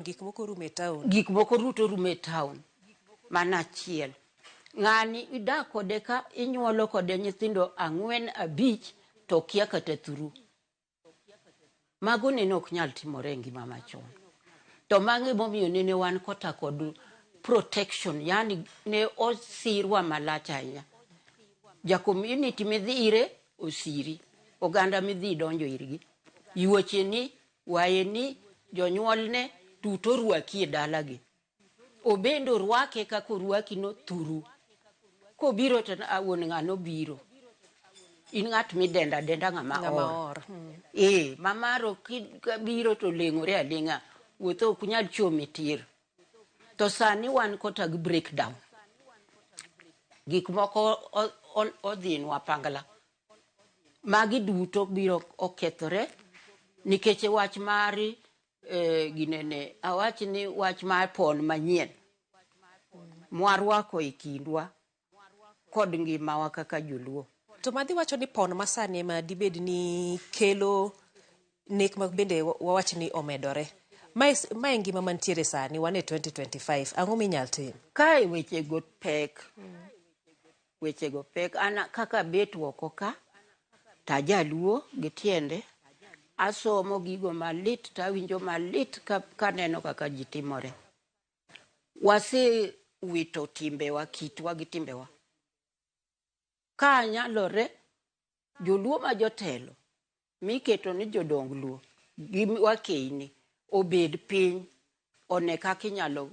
Gik moko rumo e town. Gik moko ruto rumo e town. Mano achiel. Ng'ani idak kode ka inyuolo kode nyithindo ang'wen abich to okia kata thuru. Mago nene ok nyal timore e ngima machon. To mago emomiyo nene wan kota kod protection, yani ne osirwa malach ahinya. Ja community midhi ire osiri, oganda midhi donjo irgi, yuocheni, wayeni, jonyuolne duto orwaki e dalagi. Obende orwake kaka orwaki no thuru. Kobiro to wuon ng'ano obiro. In ng'at midendo adenda ng'ama or. Ee, mamaro biro to leng'ore aleng'a. Wuotho ok nyal chomi tir. To sani wan kota gi breakdown. Gik moko odhinwa pangla. Magi duto biro okethore nikech wach mar ginene awach ni wach mar pon manyien mwarwako e kindwa kod ngimawa kaka joluo. To madhi wacho ni pon masani ema dibed ni kelo nek ma bende wawach ni omedore. Mae mae ngima mantiere sani wan e 2025 ang'o minyal tim? Kae weche go pek. Wechego pek. An kaka abet oko ka, to ajaluo gi tiende, asomo gigo malit to awinjo malit kaneno kaka ji timore. Wasewito timbewa, kitwa gi timbewa. Ka nyalore, joluo ma jotelo miketo ni jodong luo gi wakeyni obed piny one kaka inyalo